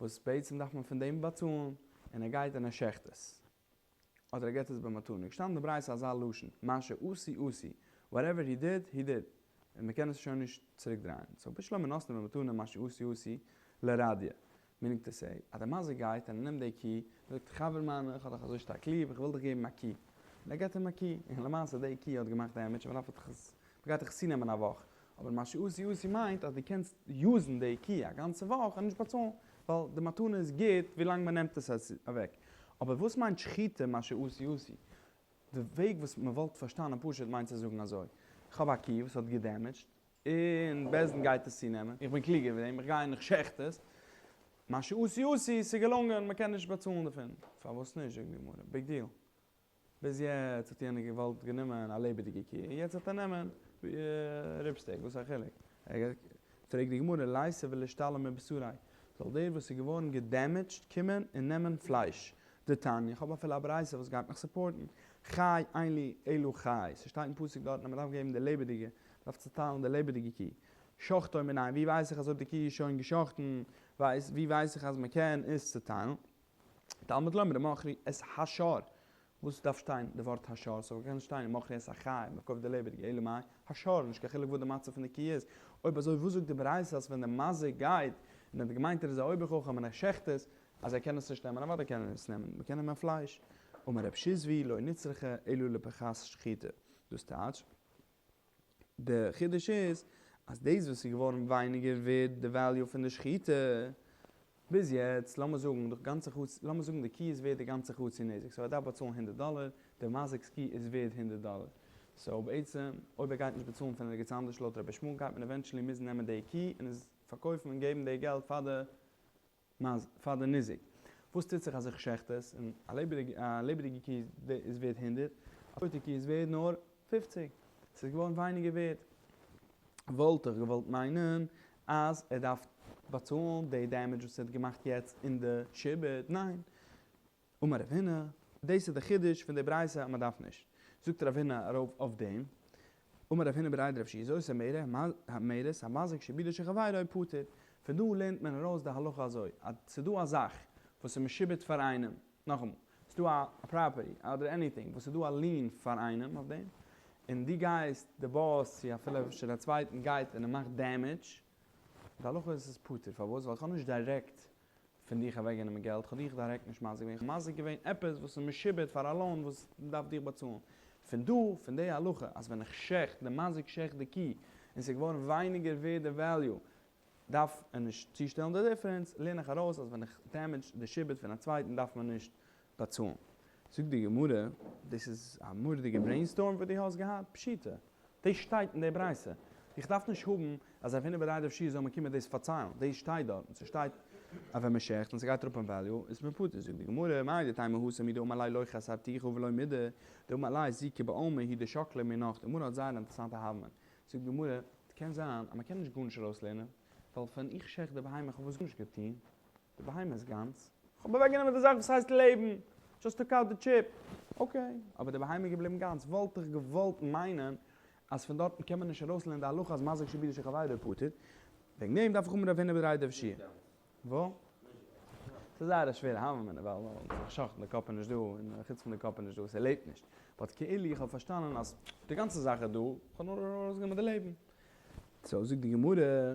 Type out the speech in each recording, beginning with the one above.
וואס בעצם דארף מען פון דעם באצאלן, און ער גייט און ער שעכט עס, אדער ער געט עס במתנה, געשטאנען אין די ברייתא אזא לשון, מה שעשוי עשוי, whatever he did, he did, און מען קען עס שוין נישט צוריק דרייען, so בשלמא נותנו במתנה מה שעשוי עשוי לרדיא, meaning to say, אז דער מזיק גייט און ער נעמט די קי, און זאגט, חבר מיינע, איך האב דיך אזוי שטארק ליב, איך וויל דיך געבן א קי. און ער געבט אים א קי, און למעשה די קי האט געמאכט damage, און מ'דארף דאך עס, מ'גייט דאך עס צונעמען א וואך. אבער מה שעשוי עשוי מיינט אז דו קענסט use ן די קי א גאנצע וואך און נישט באצאלן, ווייל די מתנה איז גוט ווילאנג מ'נעמט עס אוועק. אבער וואס מיינט שחיטה מה שעשוי עשוי? די וועג וואס מ'וואלט פארשטאנען פשוט מיינט צו זאגן אזוי, איך האב א קי וואס האט גע damage ט, און בית דין גייט עס צונעמען, איך בין קלוגער ווי דעם, איך גיי און איך שעכט עס, מה שעשוי עשוי, ס'איז געלונגען, מ'קען נישט באצאלן דערפון. פארוואס נישט? זאגט די גמרא, big deal. ביז יעצט האט יענער געוואלט גענומען א לעבעדיגע קי, און יעצט וועט ער נעמען rib steak, וואס איז א חילוק? פרעגט די גמרא, ליתיב ולישתלם מבשריה, זאל דער וואס איז געווארן גע damage ט קומען און נעמען פלייש? דתניא, איך האב אפילו א ברייתא וואס גייט מיך support ן, חי אין לי אלא חי, ס'שטייט אין פסוק דארטן אז מ'דארף געבן די לעבעדיגע, מ'דארף צוטיילן די לעבעדיגע קי. שחטו מנין, ווי ווייס איך אז אויב די קי איז שוין געשחט'ן, ווייס, ווי ווייס איך אז מ'קען עס צוטיילן? תלמוד לומר ומכרו את השור, וואס דארף שטיין די ווארט השור? ס'וואלט געקענט שטיין ומכרו את החי, מ'פארקויפט די לעבעדיגע, אלא מאי, השור, נישט קיין חילוק וואס די מצב פון די קי איז. אויב אזוי וואס זאגט די ברייתא אז ווען די מזיק גייט און האט געמיינט ער איז א אויבער חכם און ער שעכט עס, אז ער קען עס נישט נעמען, אוודאי קען ער עס נעמען, מ'קען נעמען פלייש. אמר רב שיזבי לא נצרכה אלא לפחות שחיטה, דאס טייטש, די חידוש איז אז דאס וואס איז געווארן ווייניגער ווערד די value פון די שחיטה ביז יעצט, לאמיר זאגן די גאנצע חצי, לאמיר זאגן די קי איז ווערד די גאנצע חצי נזק, so ער דארף באצאלן הונדערט דאלער, די מזיק'ס קי איז ווערד הונדערט דאלער, so בעצם אויב ער גייט נישט באצאלן פון ערגעץ אנדערש לויט רבי ישמעאל גייט מען eventually מוזן נעמען די קי און עס פארקויפן און געבן די געלט פאר די פאר די ניזק. וואס טוט זיך אז איך שעכט עס, און א לעבעדיגע קי איז ווערד הונדערט, א טויטע קי איז ווערד נאר פופציג, ס'איז געווארן ווייניגער ווערד. וואלט איך געוואלט מיינען אז ער דארף באצאלן די damage וואס ער האט געמאכט יעצט אין די שעבוד, ניין? אמר רב הונא, דאס איז די חידוש פון די ברייתא אז מען דארף נישט. זאגט רב הונא ארויף אויף דעם, אמר רב הונא בריה דרב יהושע זאת אומרת המזיק שעבודו של חברו פטור. פון דא לערנט מען ארויס די הלכה אזוי, אז ס'איז דא א זאך וואס איז משועבד פאר איינעם, נאכאמאל, ס'איז דא א property אדער anything וואס איז דא א lien פאר איינעם אויף דעם, און דו גייסט, די באס צו אפילו אפשר א צווייטן גייט און ער מאכט damage, די הלכה איז עס איז פטור, פארוואס? ווייל איך האב נישט דירעקט פון דיך אוועקגענומען געלט, כ'האב דיך דירעקט נישט מזיק געווען, כ'האב מזיק געווען עפעס וואס איז משועבד פאר א loan וואס מ'דארף דיך באצאלן. פון דא, פון די הלכה, אז ווען איך שעכט, די מזיק שעכט די קי, און ס'איז געווארן ווייניגער ווערד די value, דארף ער נישט צושטעלן די difference, לערן איך ארויס אז ווען איך damage די שעבוד פון א צווייטן דארף מען נישט באצאלן. זאגט די גמרא, דאס איז א מורא'דיגע brainstorm וואס דו האסט געהאט, פשיטא, דאס שטייט אין די ברייתא, איך דארף נישט האבן אז רב הונא בריה דרב יהושע זאל מיר קומען דאס פארציילן, דאס שטייט דארטן, ס'שטייט אז ווען מ'שעכט און ס'גייט אראפ אין value איז מען פטור, זאגט די גמרא, מהו דתימא התם הוא דאמר ליה לא חסרתיך ולא מידי דאמר ליה זיקא בעלמא הוא דשקלי מינך, די גמרא האט זייער אינטערעסאנטע הוה אמינא, זאגט די גמרא, קען זיין אז מ'קען נישט גארנישט ארויסלערנען, ווייל ווען איך שעכט די בהמה איך האב עס גארנישט געטון, די בהמה איז גאנץ. כ'האב אוועקגענומען די זאך וואס הייסט לעבן, just took out the chip. okay, אבער די בהמה איז געבליבן גאנץ. וואלט איך געוואלט מיינען אז פון דארטן קען מען נישט ארויסלערנען די הלכה אז מזיק שעבודו של חברו פטור. וועגן דעם דארף איך האבן רב הונא בריה דרב יהושע. וואו? ס'איז זייער א שווערע הוה אמינא, ווייל ס'איז געשאכטן, די קאפ איז נישט דא, און חוץ פון די קאפ איז נישט דא, ס'לעבט נישט. but כאילו איך האב פארשטאנען אז די גאנצע זאך איז דא, כ'האב נאר ארויסגענומען די לעבן. so זאגט די גמרא.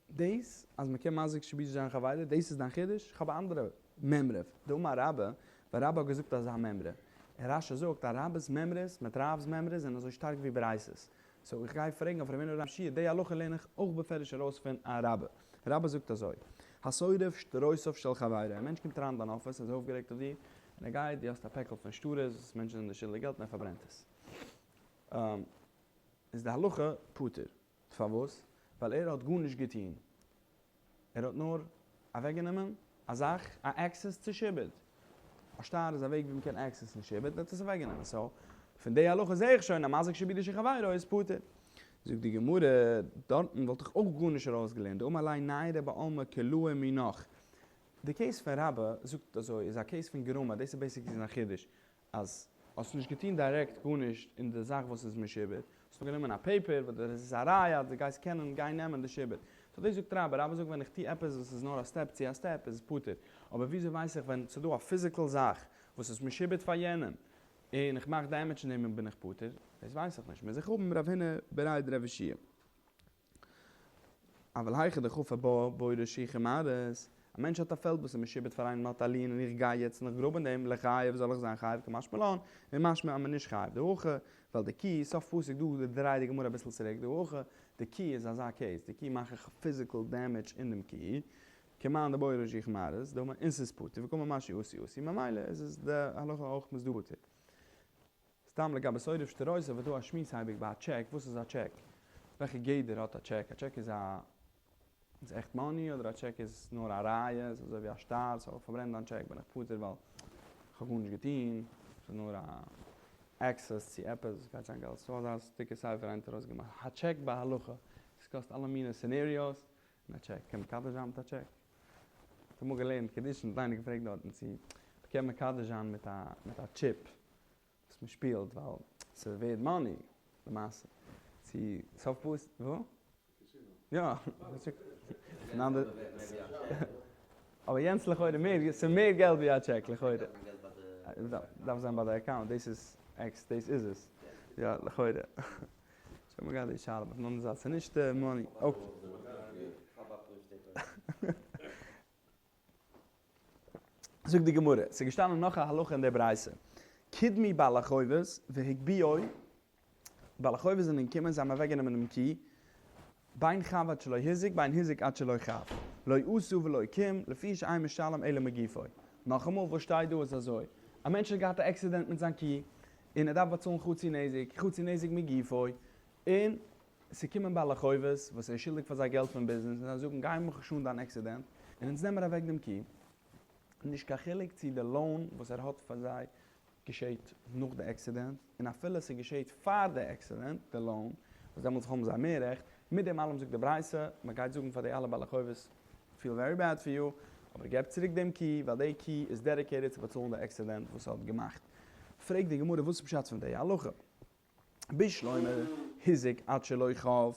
דאס אז מ'קען מזיק שעבודו זיין חברו, דאס איז דיין חידוש? איך האב א אנדערע מימרא, דאמר רבה, ווייל רבה האט געזאגט אזא מימרא, און רש"י זאגט אז רבה'ס מימרות מיט רב'ס מימרות זענען אזוי שטארק ווי ברייתות, so איך גיי פרעגן אויף רב הונא בריה דרב יהושע, די הלכה לערן איך אויך בפירוש ארויס פון א רבה. רבה זאגט אזוי, השורף שטרותיו של חברו, א מענטש קומט אריין אין דיין אפיס, ער איז אויפגערעגט אויף דיר, און ער גייט, דו האסט א פעקל פון שטרות וואס מענטשן זענען דיר שולדיג געלט און ער פארברענט עס. איז די הלכה פטור. פארוואס? ווייל ער האט גארנישט געטון, ער האט נאר אוועקגענומען א זאך, א access צו שעבוד. א שטר איז א וועג ווי מ'קען access ן שעבוד, און ער האט עס אוועקגענומען. so, פון די הלכה זעה איך שוין אז מזיק שעבודו של חברו איז פטור. זאגט די גמרא, דארטן וואלט איך אויך גארנישט ארויסגעלערנט, דאמר ליה ניירא בעלמא כולא מינך. די case פון רבה זאגט אזוי, איז א case פון גרמא, דאס איז basically זיין חידוש, אז האסט נישט געטון דירעקט גארנישט אין די זאך וואס איז משועבד, האסט נאר גענומען א paper וואס דאס איז א ראיה אז דו גייסט קענען גיין נעמען די שעבוד. סאו דאס זאגט רבה, רבה זאגט ווען איך טו עפעס וואס איז נאר א step צו א step איז עס פטור, אבער וויאזוי ווייס איך ווען ס'דא א physical זאך וואס איז משועבד פאר יענעם און איך מאך damage אין דעם און בין איך פטור? דאס ווייס איך נישט, מוז איך האבן רב הונא בריה דרב יהושע. אבל היכא דחפר בה בורא שיחי מראות, א מענטש האט א פעלד וואס איז משועבד פאר איינעם האט א lien און איך גיי יעצט און איך גראב אין דעם, ליחייב זאל איך זיין חייב קמשמע לן, און משמע אז מען נישט חייב דהכא, ווייל די קי, סוף פסוק דא דרייט די גמרא אביסל צוריק, דהכא, די קי איז אזא case, די קי מאך איך physical damage אין דעם קי, כמאן דבורא שיחי מראות, דאמר און ס'איז פטור, וקאמר מה שעשוי עשוי, ממילא איז עס די הלכה אויך מ'איז דא פטור. סתם לגבי שורף שטרות איז דא א שמועס אייביג ביי א טשעק, וואס איז א טשעק? וועלכע גדר האט א טשעק? א טשעק איז א איז עכט money אדער א טשעק איז נאר א ראיה? ס'איז אזוי ווי א שטר, סאו איך פארברען דיין טשעק בין איך פטור ווייל איך האב גארנישט געטון, ס'איז נאר א access צו עפעס וואס גייט זיין געלט. ס'דא אזא דיקע ספר איינער האט ארויסגעמאכט הצ'ק בהלכה, ס'קאסט אלע מיני scenarios, און א טשעק, קען מקדש זיין מיט א טשעק? כ'האב אמאל געלערנט קידושין האט איינער געפרעגט דארטן צו מ'קען מקדש זיין מיט א מיט א chip וואס מ'שפילט ווייל ס'איז ווערד money למעשה צו סוף פוס וואו? יא אבער יענץ לכאורה מער ס'איז מער געלט ווי א טשעק לכאורה דארף זיין ביי די account דאס איז עקס דאס איז עס יא לכאורה. שוין אמאל געהאט די שאלה אבער פון אנדערע זייט ס'איז נישט money okay. זאגט די גמרא, ס'איז געשטאנען נאך א הלכה אין די ברייתא, קדמו בעלי חובות והגביהו, בעלי חובות זענען געקומען זיי האבן אוועקגענומען דעם קי, בין חב עד שלא הזיק בין הזיק עד שלא חב, לא עשה ולא כלום, לפי שאין משלם אלא מגופו. נאכאמאל וואס שטייט דא איז אזוי, א מענטש האט געהאט א accident מיט זיין קי, און ער דארף באצאלן חצי נזק, חצי נזק מגופו, און ס'קומען בעלי חובות וואס ער איז שולדיג פאר זיי געלט פון ביזנעס און זיי זאגן גיי מאך נישט אן דיין accident און אונז נעמער אוועק דעם קי, נישט קיין חילוק צו די loan וואס ער האט פאר זיי געשעט נאך די accident, און אפילו ס'געשעט פאר די accident די loan, וואס דעמאלטס האבן זיי מער רעכט, מיט דעם אלעם זאגט די ברייתא, מ'גייט זאגן פאר די אלע בעלי חובות feel very bad for you, אבער געב צוריק דעם קי, ווייל די קי איז dedicated צו באצאלן די accident וואס ס'האט געמאכט. פרעגט די גמרא וואס איז פשט פון די הלכה? בשלמא הזיק עד שלא חב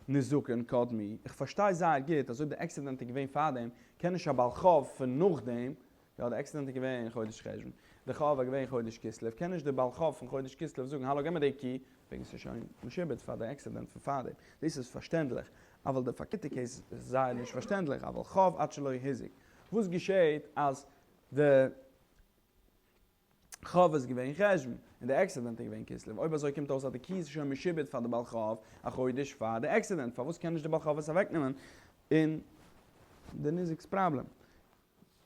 נזקין קדמו, איך פארשטיי זייער גוט אז אויב די accident איז געווען פארדעם קען נישט א בעל חוב פון נאכדעם, יא די accident איז געווען חודש חשוון, די חוב איז געווען חודש כסלו, קען נישט די בעל חוב פון חודש כסלו זאגן האלא געב מיר די קי, וועגן ס'איז שוין משועבד פאר די accident פון פארדעם, דאס איז פארשטענדליך, אבל די פארקערטע case איז זייער נישט פארשטענדליך, אבל חב עד שלא הזיק, וואס געשעהט אז די חוב איז געווען חשוון, און די accident איז געווען כסלו. אויב אזוי קומט אויס אז די קי איז שוין משועבד פאר די בעל חוב א חודש פאר די accident, פארוואס קען נישט די בעל חוב עס אוועקנעמען און די ניזק'ס פראבלעם?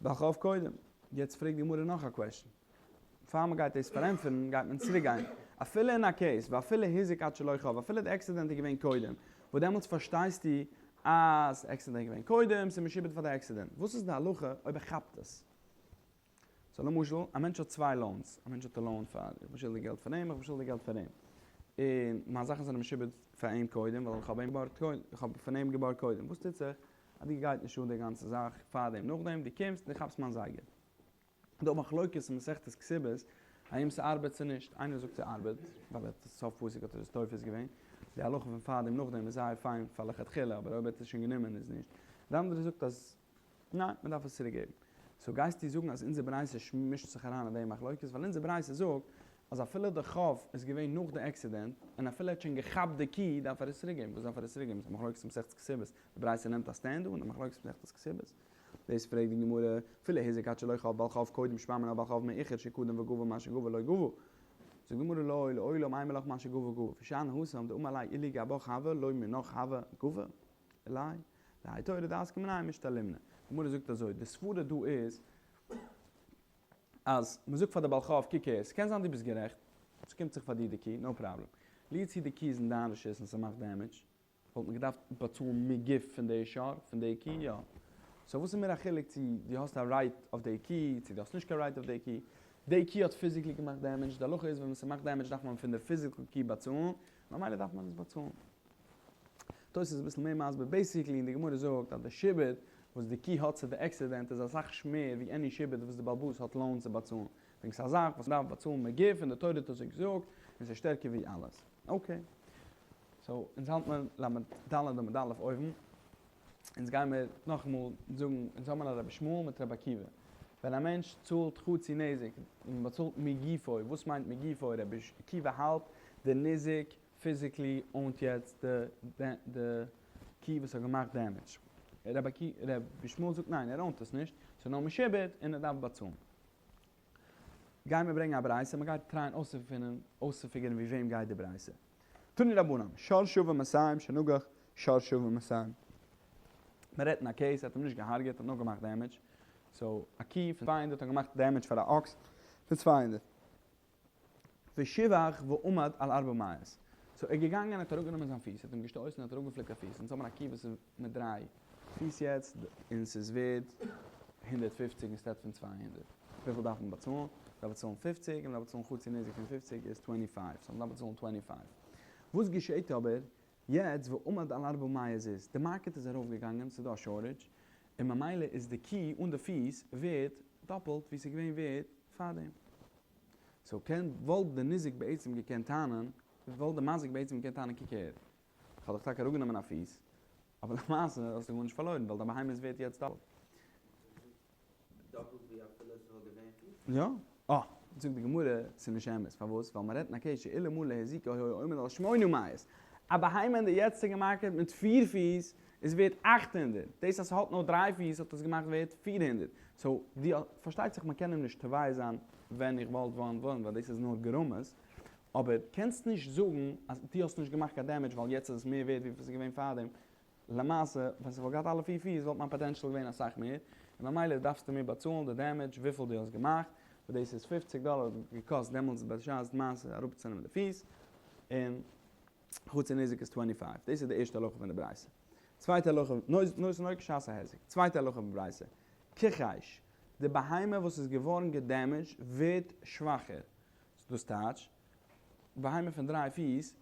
בעל חוב קודם. יעצט פרעגט די גמרא נאך א question. פאר מען גייט דאס פארענטפערן גייט מען צוריק גיין. אפילו אין א case ואפילו הזיק עד שלא חב, אפילו די accident איז געווען קודם, וואס דעמאלטס פארשטייסטו אז accident איז געווען קודם, ס'איז משועבד פאר די accident. וואס איז די הלכה אויב ער כאפט עס? so למשל, א מענטש האט צוויי loans, א מענטש האט א loan פאר, איך בין שולדיג געלט פאר אים, איך בין שולדיג געלט פאר אים. און מיין זאכן זענען משועבד פאר אים קודם, ווייל איך האב אים געבארגט קודם, איך האב פון אים געבארגט קודם. וואס טוט זיך אז דיר גייט נישט אן די גאנצע זאך, פאר דעם נאכדעם, דו קומסט און דו כאפסט מיין זייגער. דא מחלוקת אין מסכת כתובות, האם ס'ארבעט צו נישט. איינער זאגט ס'ארבעט, ווייל ער האט עס סוף פסוק האט ער עס תופס געווען. די הלכה פון פאר דעם נאכדעם איז זייער פיין פאר לכתחילה, אבער אויב ער האט עס שוין גענומען איז נישט. די אנדערע זאגט אז ניין, מען דארף עס צוריק געבן. so גייסטו זאגן אז אונזער ברייתא מישט זיך אריין אין די מחלוקת? ווייל אונזער ברייתא זאגט אז אפילו די חוב איז געווען נאך די accident, און אפילו ער האט שוין געכאפט די קי, דארף ער עס צוריק געבן. וואס דארף ער עס צוריק געבן? ס'איז א מחלוקת אין מסכת כתובות. די ברייתא נעמט א stand דא אין די מחלוקת מסכת כתובות. דאס פרעגט די גמרא, אפילו הזיק עד שלא חב בעל חוב קודם שמע מינה בעל חוב מאוחר שקדם וגבה מה שגבה לא גבה. זאגט די גמרא לא, לעולם אימא לך מה שגבה גבה. ושאני התם דאמר ליה אילו גבך הוה לא מינך הוה גבה עיליה. להאי תורא דאסקי מיניה משתלמנא. די גמרא זאגט אזוי, די סברה דא איז אז מ'זאגט פאר די בעל חוב, קוק הער, ס'קען זיין דו ביסט גערעכט, ס'קומט זיך פאר דיר די קי, no problem. לו יצוייר די קי איז אין דיין רשות און ס'מאכט damage, וואלט מען געדארפט באצאלן מגוף פון די שור, פון די קי, יא. so וואס איז מיר א חילוק צו דו האסט א right אויף די קי, צו דו האסט נישט קיין right אויף די קי. די קי האט physically געמאכט damage, די הלכה איז ווען ס'מאכט damage דארף מען פון די physical קי באצאלן, ממילא דארף מען עס באצאלן. תוס' איז אביסל מער מסביר, basically אין די גמרא זאגט אז די שעבוד וואס די קי האט צו די accident איז אסאך מער ווי any שעבוד וואס די בעל הבית האט loan צו באצאלן, וועגן ס'איז א זאך וואס מ'דארף באצאלן מגוף און די תורה האט אזוי געזאגט און ס'איז שטערקער ווי אלעס. okay. so אונז האלט מען ל"ד עמוד א' אויבן. אונז גיימער נאכאמאל זאגן, אונז האבן א רבי ישמעאל מיט רבי עקיבא. ווען א מענטש צאלט חצי נזק, און מען באצאלט מגופו, וואס מיינט מגופו? רבי עקיבא האלט די ניזק physically own ט יעצט די די קי וואס האט געמאכט damage. רבי ישמעאל זאגט ניין ער own ט עס נישט, ס'איז נאר משועבד און ער דארף באצאלן. גיימער ברענגען א ברייתא, מען גייט try ען אויסצופינען אויסצו figure ן ווי וועם גייט די ברייתא. תנו רבנן, שור שוה מאתים שנגח שור שוה מאתים. מען רעדט אין א case, ער האט אים נישט געהארגעט, ער האט נאר געמאכט damage. so א קי פון 200 האט געמאכט damage פאר א אקס פון 200. ושיבח ועמד על ארבע מאות. so ער איז געגאנגען ער האט אראפגענומען זיין פיס, ער האט אים געשטויסן ער האט אראפגעפליקט א פיס, אונז האבן א קי וואס איז מיט דריי פיס יעצט און ס'איז ווערד 150 instead פון 200. וויפיל דארף מען באצאלן? מען דארף באצאלן 50 און מען דארף באצאלן חצי נזק פון 50 איז 25, so מען דארף באצאלן 25. וואס געשעט אבער יעצט ועמד על ארבע מאות איז, די market איז ארויפגעגאנגען, ס'איז דא א shortage, און ממילא איז די קי אן די פיס ווערד דאפלט ווי ס'איז געווען ווערד פארדעם. so קען, וואלט די ניזק בעצם געקענט טענה'ן, וואלט די מזיק בעצם געקענט טענה'ן קוק אהער, איך האב דאך טאקע אראפגענומען א פיס, אבער למעשה האסטו גארנישט פארלוירן ווייל דיין בהמה איז ווערט יעצט דאפלט. דאפלט ווי אפילו עס וואלט געווען פיס? יא. אה, זאגט די גמרא, ס'איז נישט אמת. פארוואס? ווייל מ'רעדט אין א case שאלמלא הזיקו היה עומד על שמונה מאות. א בהמה אין די יעצטיגע market מיט פיר פיס איז ווערט 800. דאס אז ס'האט נאר דריי פיס האט עס געמאכט ווערט 400. so, די, פארשטייט זיך מ'קען אים נישט תובע זיין ווען איך וואלט וואן וואן, ווייל דאס איז נאר גרמות. אבער קענסט נישט זאגן אז דו האסט נישט געמאכט קיין damage ווייל יעצט איז עס מער ווערט ווי ס'איז געווען פארדעם. למעשה, ווען ס'וואלט געהאט אלע פיר פיס וואלט מיין potential געווען אסאך מער, און ממילא דארפסטו מיר באצאלן די damage וויפיל דו האסט געמאכט, וואס דאס איז 50 דאלער האט געקאסט דעמאלטס בשעת מעשה אראפצונעמען די פיס, און חצי נזק איז 25. דאס איז די ערשטע הלכה פון די ברייתא. צווייטע הלכה, נותן לו כשעת ההיזק. צווייטע הלכה פון ברייתא, כחש, די בהמה וואס איז געווארן גע damage ט ווערט שוואכער. דאס טייטש, בהמה פון דריי פיס,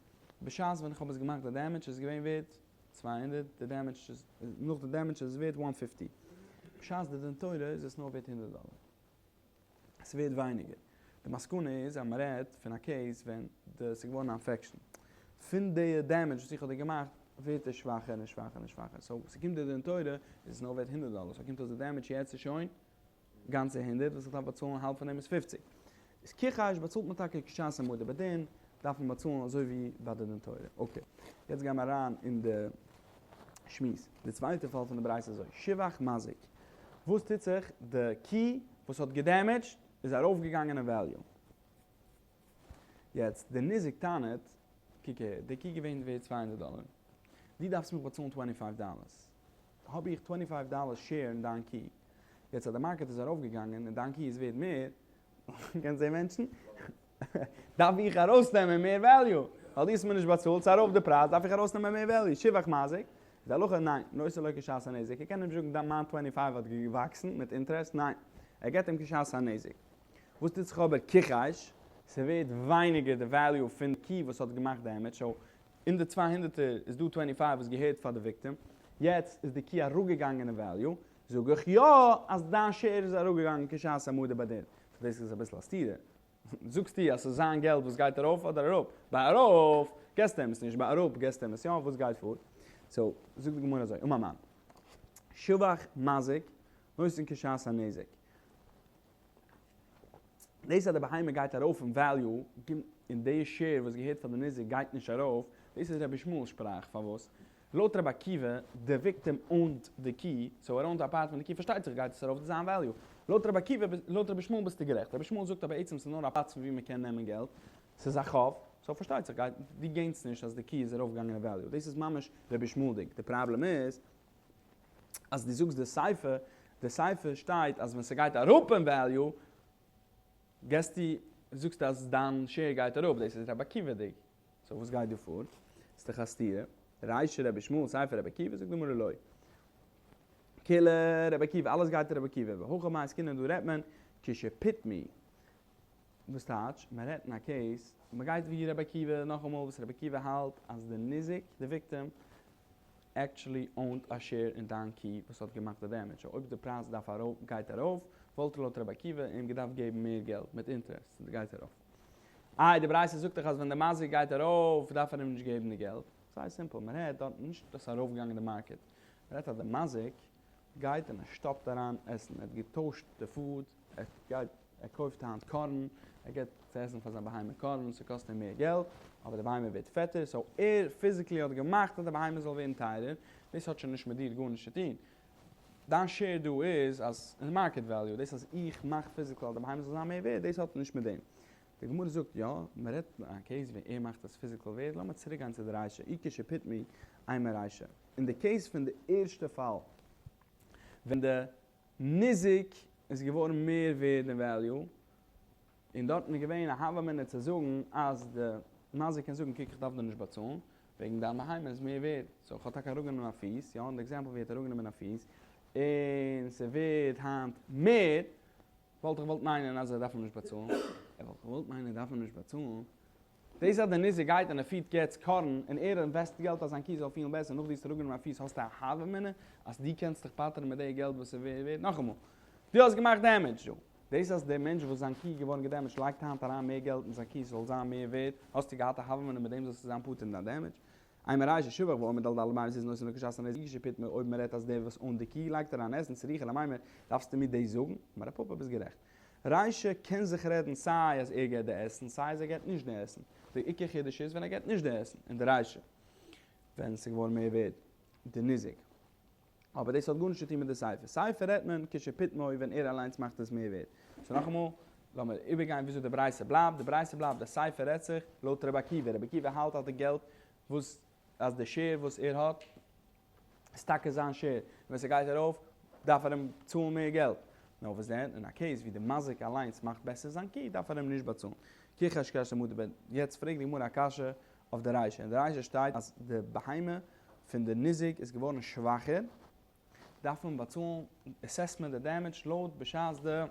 בשעת ווען איך האב עס געמאכט די damage איז געווען ווערט 200, די damage איז, נאך די damage איז עס ווערט 150. בשעת די דין תורה איז עס נאר ווערט 100 דאלער. עס ווערט ווייניגער. די מסקנא איז אז מען רעדט פון א case ווען די ס'איז געווארן א infection. פון די damage וואס איך האב דיר געמאכט ווערט עס שוואכער און שוואכער און שוואכער. so ס'קומט די דין תורה איז עס נאר ווערט 100 דאלער. so קומט אויס די damage יעצט איז שוין גאנצע 100 וואס איך דארף באצאלן האלב פון דעם איז 50. איז כחש באצאלט מען טאקע כשעת העמדה בדין, דארף מען באצאלן אזוי ווי ביי די דין תורה. okay, יעצט גייען מיר אריין אין די שמועס. די צווייטע פאל פון די ברייתא איז אזוי, שבח מזיק. וואס טוט זיך? די קי וואס האט גע damage ט איז ארויפגעגאנגען אין value. יעצט, די ניזק טענה'ט, קוק אהער, די קי געווען ווערט 200 דאלער. דו דארפסט מיך באצאלן 25 דאלערס. האב איך 25 דאלער share אין דיין קי. יעצט אז די market איז ארויפגעגאנגען און דיין קי איז ווערט מער, קענסט זען מענטשן? דארף איך ארויסנעמען מער value. ווייל דו האסט מיר נישט באצאלט, ס'איז ארויף די פרייז, דארף איך ארויסנעמען מער value. שבח מזיק, איז די הלכה ניין, נותן לו כשעת הנזק. ער קען אים נישט זאגן מיין 25 האט געוואקסן מיט interest, ניין. ער געבט אים כשעת הנזק. וואס טוט זיך אבער כחש? ס'ווערט ווייניגער די value פון די קי וואס האט געמאכט damage, so אין די 200 איז דא 25 וואס געהערט פאר די victim, יעצט איז די קי אראפגעגאנגען אין value, זאג איך יא אז דיין share איז אראפגעגאנגען כשעת העמדה בדין. so דאס איז אביסל א סתירה. זאגסטו אז ס'איז זיין געלט וואס גייט ארויף אדער אראפ? ביי ארויף געסטו אים עס נישט, ביי אראפ געסטו אים עס יא, וואס גייט פאר? so זאגט די גמרא אזוי, אמר מר, שבח מזיק נותן כשעת הנזק. דאס אז די בהמה גייט ארויף אין value, און די share וואס געהערט פאר די ניזק גייט נישט ארויף, דאס איז רבי ישמעאל'ס שפראך, פארוואס? לויט רבי עקיבא, די victim owned די קי, so ער owned א part פון די קי, פארשטייט זיך גייט עס ארויף זיין value. לויט רבי עקיבא, לויט רבי ישמעאל ביסטו גערעכט. רבי ישמעאל זאגט אז בעצם ס'איז נאר א פלאץ פון וואו מ'קען נעמען געלט, ס'איז א חוב, so פארשטייט זיך גייט, דו gain סט נישט אז די קי איז ארויפגעגאנגען אין value. דאס איז ממש רבי ישמעאל'דיג. די פראבלעם איז אז דו זאגסט די סיפא, די סיפא שטייט אז ווען ס'גייט אראפ אין value, געסטו, זאגסטו אז דיין share גייט אראפ, דאס איז רבי עקיבא'דיג. so וואס גייט דא פאר? ס'איז דאך א סתירה. רישא רבי ישמעאל, סיפא רבי עקיבא, זאגט די גמרא לא. כולה רבי עקיבא, אלעס גייט רבי עקיבא. והכא במאי עסקינן, דא רעדט מען כשפיטמו. וואס טייטש? מען רעדט אין א case, מען גייט ווי רבי עקיבא, נאכאמאל וואס רבי עקיבא האלט אז די ניזק, די victim, actually owned א share אין דיין קי וואס האט געמאכט די damage. so אויב די פרייז דארף ארויף, גייט ארויף, וואלט לויט רבי עקיבא אים געדארפט געבן מער געלט מיט interest, גייט ארויף. איי, די ברייתא זאגט דאך אז ווען די מזיק גייט ארויף דארף ער אים נישט געבן די געלט. זייער simple, מען רעדט דארט נישט אז ס'איז ארויפגעגאנגען די market. מ'רעדט אז די מזיק גייט און ער שטאפט אריין עסן, ער האט געטוישט די food, ער גייט ער קויפט היינט corn, ער געבט צו עסן פאר זיין בהמה corn, ס'קאסט אים מער געלט, אבער די בהמה ווערט פעטער, so ער physically האט געמאכט אז די בהמה זאל ווערן טייערער, דאס האט שוין נישט מיט דיר גארנישט צו טון. דיין share דא איז אז אין market value, דאס אז איך מאך physical אז די בהמה זאל זיין מער ווערד, דאס האט נישט מיט דעם. די גמרא זאגט יא, מען רעדט אין א case ווען ער מאכט עס physical ווערד, לאמיר צוריק גיין צו די רישא, אי כשפיטמו אימא רישא. אין די case פון די ערשטע פאל, ווען די ניזק איז געווארן מער ווערד אין value, און דארטן איז געווען א הוה אמינא צו זאגן אז די מזיק קען זאגן קוק איך דארף דיר נישט באצאלן, וועגן דיין בהמה איז מער ווערד, so איך האב טאקע אראפגענומען א פיס, יא, אין די example ווי ער האט אראפגענומען א פיס, און ס'ווערד היינט מער, וואלט איך געוואלט מיינען אז ער דארף אים נישט באצאלן, ער וואלט געוואלט מיינען ער דארף אים נישט באצאלן, דאס אז דער ניזק גייט און ער פירט יעצט corn און ער invest געלט אז זיין קי זאל פילן בעסער נאך דו האסט אראפגענומען א פיס האסטו א הוה אמינא אז דו קענסט דיך פטר'ן מיט די געלט וואס איז ווערד, נאכאמאל, דו האסט געמאכט damage דא, דאס אז דער מענטש וואס זיין קי איז געווארן געדעמעדזשט לייגט היינט אריין מער געלט אין זיין קי ס'זאל זיין מער ווערד, האסטו געהאט א הוה אמינא מיט דעם זאלסטו זיין פטור אין דיין damage? אימא רישא שבח ועומד על ד' מאות זוז נותן לו כשעת הנזק אי כשפיטמו אויב מ'רעדט אז דער וואס own ט די קי לייגט אריין עסן צריכא למימר דארפסטו מיר דאס זאגן? אמר רב פפא ביסט גערעכט. רישא קען זיך רעדן סיי אז ער געט די עסן סיי אז ער געט נישט די עסן. די עיקר חידוש איז ווען ער געט נישט די עסן אין די רישא ווען ס'איז געווארן מער ווערד די ניזק. אבער דאס האט גארנישט צו טון מיט די סיפא. סיפא רעדט מען כשפיטמו ווען ער אליינס מאכט עס מער ווערד. so נאכאמאל, לאמיר איבערגיין וויאזוי די ברייתא בלייבט. די ברייתא בלייבט, די סיפא רעדט זיך לויט רבי עקיבא. רבי עקיבא האלט אז די געלט וואס, אז די share וואס ער האט, איז טאקע זיין share. און ווען ס'גייט ארויף, דארף ער אים צאלן מער געלט. נאר וואס דען, אין א case ווי די מזיק אליינס מאכט בעסער זיין קי, דארף ער אים נישט באצאלן. כחש כש למדה ב'. יעצט פרעגט די גמרא א קשיא אויף די רישא. אין די רישא שטייט אז די בהמה פון די ניזק איז געווארן שוואכער, דארף מען באצאלן assessment די damage לויט בשעת די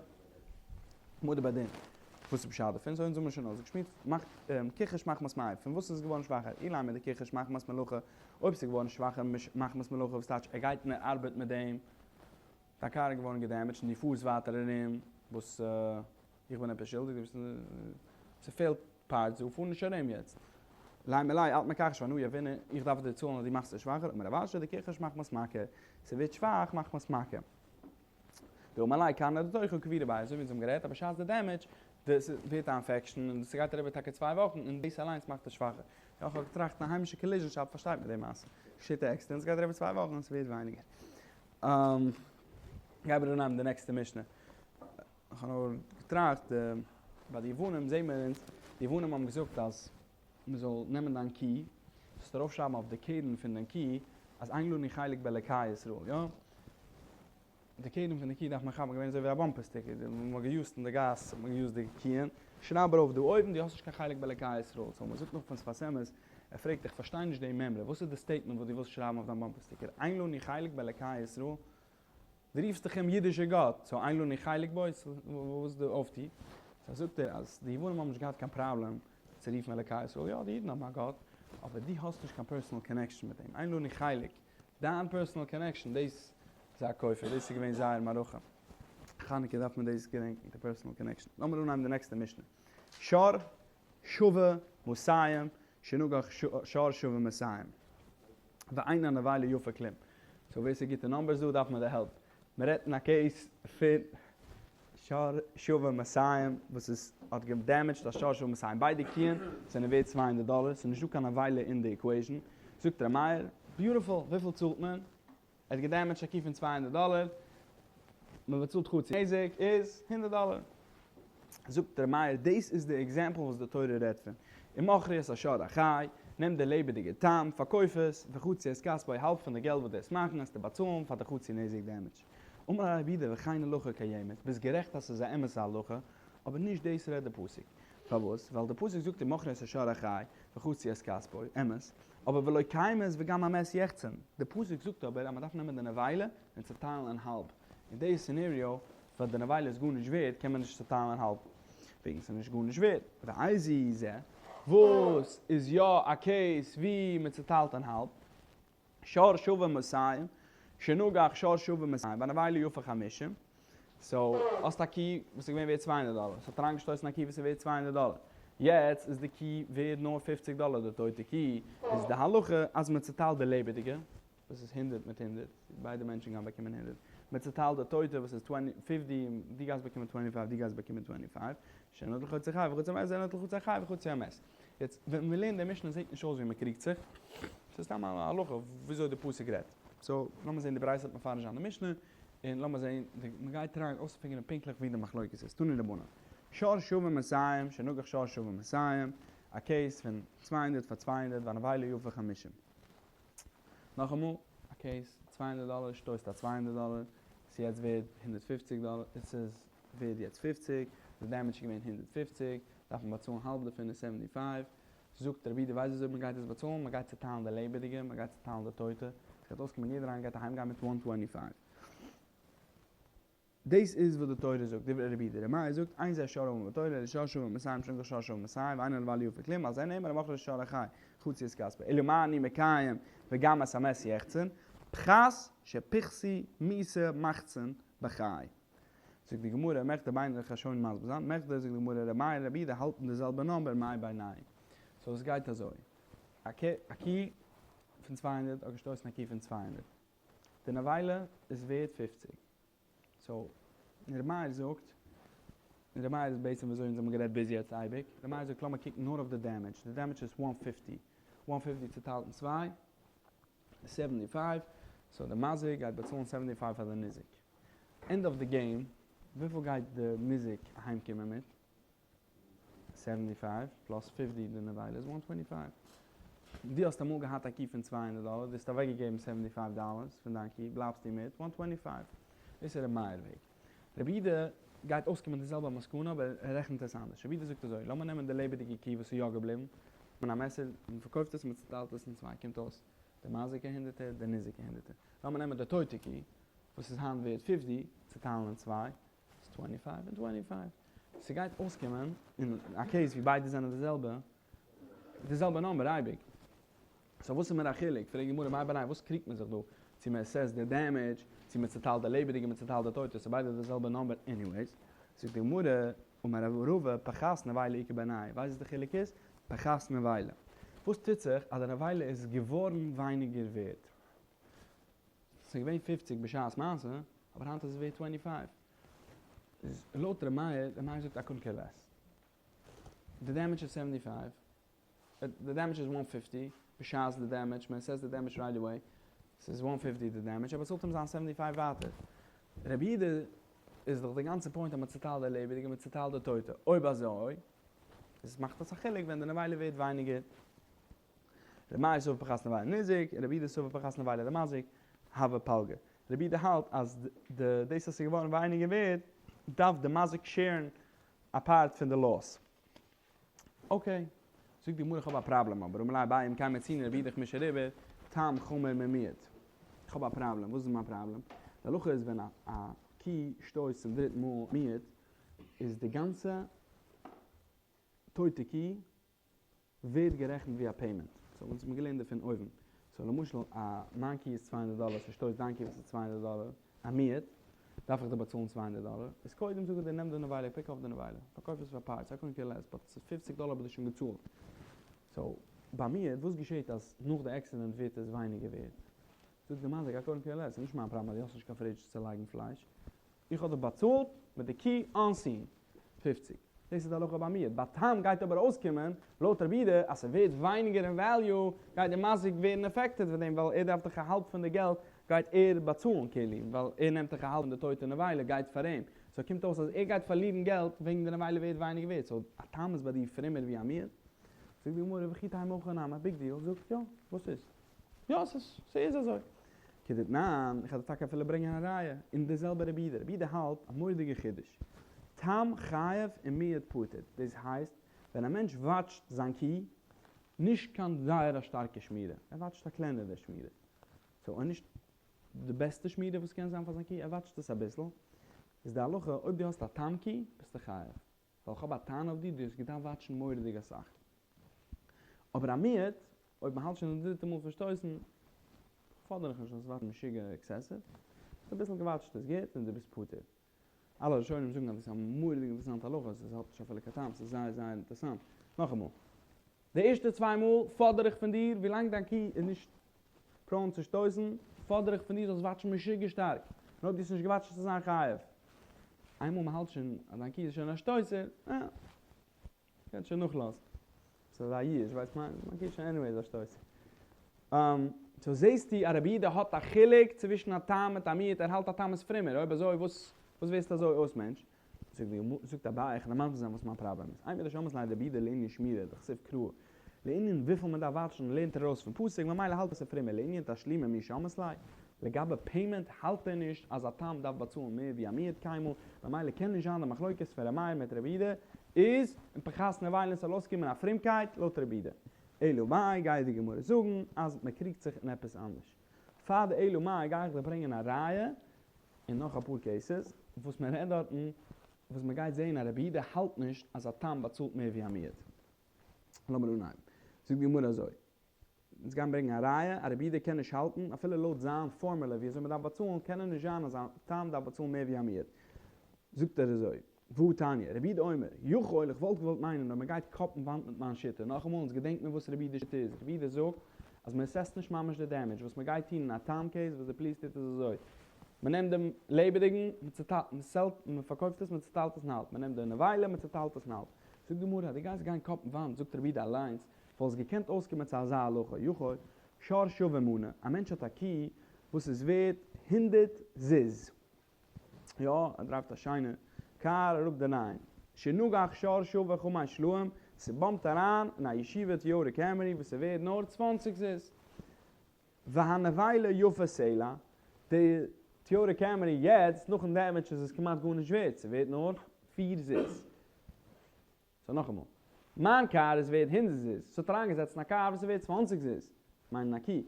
העמדה בדין. וואס איז פשט דערפון? so אונז האבן שוין אויסגעשמועסט, מאכט כחש מחמת מאי, פון וואס איז עס געווארן שוואכער? אילימא דכחש מחמת מלאכה, אויב ס'איז געווארן שוואכער מחמת מלאכה וואס טייטש ער גייט און ער ארבעט מיט דעם, דיין קאר איז געווארן געדעמעדזשט און דו פארסט ווייטער ארום, וואס איך בין עפעס שולדיג? דו ביסט ס'פעלט parts דא, פאר נישט ארום יעצט. לימא ליה את מכחשא ואנא יהבינא, איך דארף דיר צאלן אז דו מאכסט עס שוואכער, אמר רב אשי דכחש מחמת מכה, ס'ווערט שוואך מחמת מכה. דאמר ליה קרנא דתוכא קבירא ביה, אזוי ווי אונז האבן גערעדט אז בשעת די damage, די ס'ווערט א infection און ס'גייט אריבער טאקע צוויי וואכן און דאס אליינס מאכט עס שוואכער. יא כ'האב געטראכט אין א היימישע collision shop פארשטייט מען די מעשה. געשעט א accident ס'גייט אריבער צוויי וואכן און ס'ווערט ווייניגער. גיימיר אנהייבן די נעקסטע משנה. איך האב נאר געטראכט, ביי די יוונים זעהן מיר אונז, די יוונים האבן געזאגט אז מען זאל נעמען דיין קי, זאלסט ארויפשרייבן אויף די קרן פון דיין קי, אז אין לנו חלק באלקי ישראל, יא? די קרן פון די קי דארף מען כאפן, געווען אזוי ווי א bumper sticker, די וואס מען האט געיוזט אין די גאס האט מען געיוזט די קיען, שרייב ארויף דא אויבן, דו האסט נישט קיין חלק באלקי ישראל, so מען זאגט נאך פון שפת אמת, ער פרעגט איך פארשטיי נישט די מימרא, וואס איז די statement וואס דו ווילסט שרייבן אויף דיין bumper sticker, אין לנו חלק באלקי ישראל? דו רופסט דיך אים אידישער גאט, so אין לנו חלק בו, וואס איז די אויפטו? so זאגט ער אז די יוונים האבן נישט געהאט קיין פראבלעם צו רופן אלוקי ישראל, יא די אידן האבן א גאט, אבער דו האסט נישט קיין personal connection מיט אים, אין לנו חלק, דיין personal connection, דאס איז א כופר, דאס איז געווען זייער מערכה. חנוכה דארף מען דאס געדענקען, די personal connection. לאמיר אנהייבן די נעקסטע משנה. שור שווה מאתים, שנגח שור שווה מאתים. ואין הנבילה יפה כלום. so ווער ס'איז גוט אין numbers דא דארף מען די help. מ'רעדט אין א case פון שור שווה מאתים וואס איז האט געדעמעדזשט א שור שווה מאתים. ביידע קיען זענען ווערט 200 דאלער, ס'איז נישטא קיין נבילה אין די equation. זאגט ר' מאיר, beautiful, וויפיל צאלט מען? ער האט געדעמעדזשט א קי פון 200 דאלער, מען באצאלט חצי נזק איז 100 דאלער. זאגט ר' מאיר, דאס איז די example וואס די תורה רעדט פון. ומכרו את השור החי, נעם די לעבעדיגע תם, פארקויף עס, וחצי את כספו, האלב פון די געלט וואס דו וועסט מאכן, וועסטו באצאלן פאר די חצי נזק damage. אמר רבי יהודה וכן הלכה קיימת, ביסט גערעכט אז ס'איז א אמת'ע הלכה, אבער נישט דאס רעדט די פסוק. פארוואס? ווייל די פסוק זאגט ומכרו את השור החי, וחצי את כספו, אמת, אבער ולא קיימת וגם המת יחצון, די פסוק זאגט אבער אז מ'דארף נעמען די נבילה און צעטיילן אין האלב, אין די scenario ווען די נבילה איז גארנישט ווערד קען מען נישט צעטיילן אין האלב וועגן ס'איז נישט גארנישט ווערד, ואיזו זה וואס איז יא א case ווי מ'צעטיילט אין האלב, שור שווה מאתים, שנגח שור שווה מאתים, והנבילה יפה חמישים, so האסט א קי וואס איז געווען ווערד 200 דאלער, ס'האט אריינגעשטויסן א קי וואס איז ווערד 200 דאלער, יעצט איז די קי ווערד נאר 50 דאלער, די טויטע קי, איז די הלכה אז מ'צעטיילט די לעבעדיגע. וואס איז הונדרעט מיט הונדרעט, ביידע מענטשן גייען באקומען הונדרעט, מען צוטיילט די טויטע וואס איז פיפטי, דו גייסט באקומען טווענטי פייוו, דו גייסט באקומען טווענטי פייוו, זה נוטל חצי חי וחצי מת, זה נוטל חצי חי וחצי המת. יעצט ווען מען לערנט די משנה זעט נישט אויס ווי מען קריגט זיך, ס'איז סתם א הלכה וויאזוי די פסוק רעדט. סאו לאמיר זען די ברייתא וועט מפרש זיין די משנה, און לאמיר זען, מען גייט טרייען אויסצופיגערן פונקטליך ווי די מחלוקת איז. תנו רבנן, שור שווה מאתים, שנגח שור שווה מאתים, א קעיס פון 200 פאר 200, והנבילה יפה חמישים. נאכאמאל, א קעיס, 200 דאלער שטויסט א 200 דאלער, ס'איז יעצט ווערד 150 דאלער, ס'איז ווערד יעצט 50, די דעמעדזש איז געווען 150, דארף מען באצאלן האלב דערפון איז 75, זאגט רבי יהודה ווייסט וויאזוי מען גייט עס באצאלן? מען גייט צוטיילן די לעבעדיגע, מען גייט צוטיילן די טויטע, עס גייט אויסקומען יעדער איינער גייט אהיים גיין מיט 125. דאס איז וואס די תורה זאגט, דברי רבי יהודה. רבי מאיר זאגט, אין זה שור האמור בתורה, אלא שור שווה מאתים שנגח שור שווה מאתים, ואין הנבילה יפה כלום, על זה נאמר ומכרו את השור החי, חצו את כספו. אלא מה אני מקיים וגם את המת יחצון, פחת שפיחתו מיתה מחצין בחי. זאגט די גמרא, מכדי ביני איך שוין מסביר זיין, מכדי זאגט די גמרא, רבי מאיר און רבי יהודה האלטן די זעלבע נאמבער מאי בינייהו. סאו עס גייט אזוי, א קי פון 200 האט געשטויסן א קי פון 200. די נבילה איז ווערד 50. סאו, ר' מאיר זאגט, ר' מאיר איז בעצם וויאזוי אונז האבן גערעדט ביז יעצט אייביג, ר' מאיר זאגט לאמיר קוקן נאר אויף די דעמעדזש, די דעמעדזש איז 150, 150 צוטיילט אין צוויי איז 75, סאו די מזיק גייט באצאלן 75 פאר די ניזק. ענד אוו די געים, וויפיל גייט די ניזק אהיימקומען מיט? 75 פלאס 50 די נבילה איז 125. דו האסט אמאל געהאט א קי פון 200 דאלער, דו האסט אוועקגעגעבן 75 דאלערס פון דיין קי, בלייבסטו מיט 125. דאס איז ר' מאיר וועג. רבי יהודה גייט אויסקומען די זעלבע מסקנא אבער ער רעכנט עס אנדערש. רבי יהודה זאגט אזוי, לאמיר נעמען די לעבעדיגע קי וואס איז יא געבליבן, מען א מעסער, מען פארקויפט עס און מען צוטיילט עס אין צוויי, קומט אויס די מזיק א הונדערטער, די ניזק א הונדערטער. לאמיר נעמען די טויטע קי וואס איז היינט ווערד 50, צוטיילן אין צוויי, איז 25 און 25. ס'גייט אויסקומען אין א קעיס ווי ביידע זענען די זעלבע, די זעלבע נאמבער אייביג. סאו וואס איז מיר א חילוק? פרעגט די גמרא מאי בינייהו, וואס קריגט מען זיך דא? צו מען עסעסט די דעמעדזש, צו מען צוטיילט די לעבעדיגע, מען צוטיילט די טויטע, ס'איז ביידע די זעלבע נאמבער עניוועיס. זאגט די גמרא, אמר רבא פחת נבילה איכא בינייהו, ווייסט וואס די חילוק איז? פחת נבילה. וואס טוט זיך אז די נבילה איז געווארן ווייניגער ווערד? ס'איז געווען 50 בשעת מעשה, אבער היינט איז עס ווערד 25. איז לויט ר' מאיר, ר' מאיר זאגט I couldn't care less. The damage is 75, the damage is 150, בשעת the damage, מען assess the damage right away, ס'איז 150 the damage, ער באצאלט אים זיין 75 ווייטער. רבי יהודה איז דאך די גאנצע פוינט אז מען צוטיילט די לעבעדיגע און מען צוטיילט די טויטע. אויב אזוי, איז מאכט עס א חילוק ווען די נבילה ווערט ווייניגער. רבי מאיר סבר פחת נבילה ניזק, און רבי יהודה סבר פחת נבילה למזיק, הוי פלגא. רבי יהודה האלט אז די דאס אז ס'איז געווארן ווייניגער ווערד, דארף די מזיק שערן א פארט פון די לאס. אקעי, זאגט די גמרא איך האב א פראבלעם אבער אמר ליה אביי אם כן מצינו רבי יהודה חמשה ריבוא תם חמור ממועד. איך האב א פראבלעם, וואס איז מיין פראבלעם? די הלכה איז ווען א קי שטויסט צום דריטן מאל מועד, איז די גאנצע טויטע קי ווערט גערעכנט ווי א פעימענט. סאו אונז האבן געלערנט דערפון אויבן. סאו למשל א מיין קי איז 200 דאלער, ס'שטויסט דיין קי וואס איז 200 דאלער, א מועד, דארף איך דיר באצאלן 200 דאלער. איז קודם זאג איך דיר נעם די נבילה, פיק אויף די נבילה, פארקויף עס פאר פארטס, איי קאדנט קעיר לעס, באט ס'איז 50 דאלער האב איך דיר שוין געצאלט. סאו ביי מועד, וואס געשעט אז נאך די עקסידענט ווערט עס ווייניגער ווערד? זאגט די מזיק, איי קאדנט קעיר לעס, ס'איז נישט מיין פראבלעם אז דו האסט נישט קיין פרידזש צו לייגן פלייש. איך האב דיר באצאלט מיט די קי אן סין 50. דאס איז די הלכה ביי מועד. ביי תם גייט אבער אויסקומען, לויט רבי יהודה, אז ס'ווערט ווייניגער אין וועליו, גייט די מזיק ווערן עפעקטעד פון דעם, ווייל ער דארף דאך א האלב פון די געלט גייט ער באצאלן כאילו, ווייל ער נעמט דאך א האלב פון די טויטע נבילה גייט פאר אים. סאו קומט אויס אז ער גייט פארלירן געלט וועגן די נבילה ווערט ווייניגער ווערט. סאו א תם איז ביי דיר פרומער ווי א מועד? זאגט די גמרא וכי תימא הכי נמי, ביג דיעל, זאגט יא, וואס איז? יא, ס'איז, ס'איז אזוי. כדתנן, איך וועל דיר טאקע אפילו ברענגען א ראיה, אין די זעלבע רבי יהודה, רבי יהודה האלט א מורא'דיגע חידוש, תם חייב און מועד פטור, דאס הייסט, ווען א מענטש וואטשט זיין קי, נישט קיין זייער א שטארקע שמירה, ער וואטשט א קלענערע שמירה, סאו און נישט די בעסטע שמירה וואס קען זיין פאר זיין קי, ער וואטשט עס אביסל, איז די הלכה, אויב דו האסט א תם קי, ביסטו חייב. ווייל איך האב א טענה אויף דיר, דו האסט געדארפט וואטשן מורא'דיג אסאך. אבער א מועד, אויב מ'האלט שוין די דריטע מאל פון שטויסן, פאדער איך נישט זאלסט וואטשן משוגע עקסעסיוו, האסט אביסל געוואטשט איז גוט און דו ביסט פטור. אלע ראשונים זאגן אז דאס איז א מורא'דיג אינטערעסאנטע הלכה, עס האט נישט אפילו קיין טעם, ס'איז זייער זייער אינטערעסאנט. נאכאמאל, די ערשטע צוויי מאל פאדער איך פון דיר, ווילאנג דיין קי איז נישט. פראון צו שטויסן, פאדער איך פון דיר זאלסט וואטשן משוגע שטארק, און אויב דו האסט נישט געוואטשט וועסטו זיין חייב. איינמאל מ'האלט שוין אז דיין קי איז שוין א שטויסער, אה. קענסט שוין נאכלאזן. ס'איז אזא יאוש, ווייסט מיין מיין קי איז שוין עניוועיס א שטויסער. סאו זעהסטו אז רבי יהודה האט א חילוק צווישן א תם מיט א מועד, ער האלט א תם איז פרומער, אויב אזוי וואס וואס ווערסטו אזוי אויס מענטש? זאגט די גמ' זאגט אביי איך וועל מסביר זיין וואס מיין פראבלעם איז, אימר דשמעת ליה לרבי יהודה לענין שמירה דכתיב קרא לענין וויפיל מען דארף וואטשן לערנט ער ארויס פון פסוק ממילא האלט ער ס'איז פרומער לענין תשלומין מי שמעת ליה לגבי פעימענט האלט ער נישט אז א תם דארף באצאלן מער ווי א מועד קיינמאל ממילא קען נישט זיין די מחלוקת פון ר' מאיר מיט רבי יהודה איז אין פחת נבילה ס'זאל אויסקומען א פרומקייט לויט רבי יהודה. אלא מאי גייט די גמרא זאגן אז מען קריגט זיך אין עפעס אנדערש. פאר די אלא מאי גיי איך דיר ברענגען א ראיה אין נאך אפאר קעיסעס וואס מען רעדט דארטן וואס מען גייט זעהן אז רבי יהודה האלט נישט אז א תם באצאלט מער ווי א מועד. לאמיר אנהייבן. זאגט די גמרא אזוי. אונז גייען ברענגען א ראיה אז רבי יהודה קען נישט האלטן, אפילו לויט זיין פארמולע ווי אזוי מען דארף באצאלן, קען ער נישט זיין אז א תם דארף באצאלן מער ווי א מועד. זאגט ער אזוי, והא תניא, רבי יהודה אומר, יכול, איך וואלט געוואלט מיינען אויב מען גייט קאפן וואנט מיט מיין שיטה, נאכאמאל אונז געדענק מיר וואס רבי יהודה'ס שיטה איז, רבי יהודה זאגט אז מען עסעסט נישט ממש די דעמעדזש, וואס מען גייט טון אין א תם קעיס וואס די פאליס טוט איז אזוי, מען נעמט דעם לעבעדיגן, מען צוטיילט, מען סעלט, מען פארקויפט עס, מען צוטיילט עס אין האלב, מען נעמט די נבילה, מען צוטיילט עס אין האלב. זאגט די גמרא, אז דו גייסט גיין קאפן וואנט, זאגט רבי יהודה אליינס, וואלסט געקענט אויסקומען צו אזא הלכה, יכול, שור שווה מנה, א מענטש האט א קי וואס איז ווערט הונדרעט זוז, יא, ער דרייווט א שיינע קאר אראפ די ניין, שנגח שור שווה חמש סלעים, ס'באמפט אריין אין א ישיבה טיאטע קעמרי וואס איז ווערט נאר צוואנציג זוז, והנבילה יפה סלע, די טיאטע קעמרי יעצט נאכן דעמעדזש איז עס כמעט גארנישט ווערט, ס'ווערט נאר פיר זוז. סאו נאכאמאל, מיין קאר איז ווערד הונדערט זוז, ס'האט אריינגעזעצט אין א קאר וואס איז ווערד צוואנציג זוז, כ'מיין אין א קי,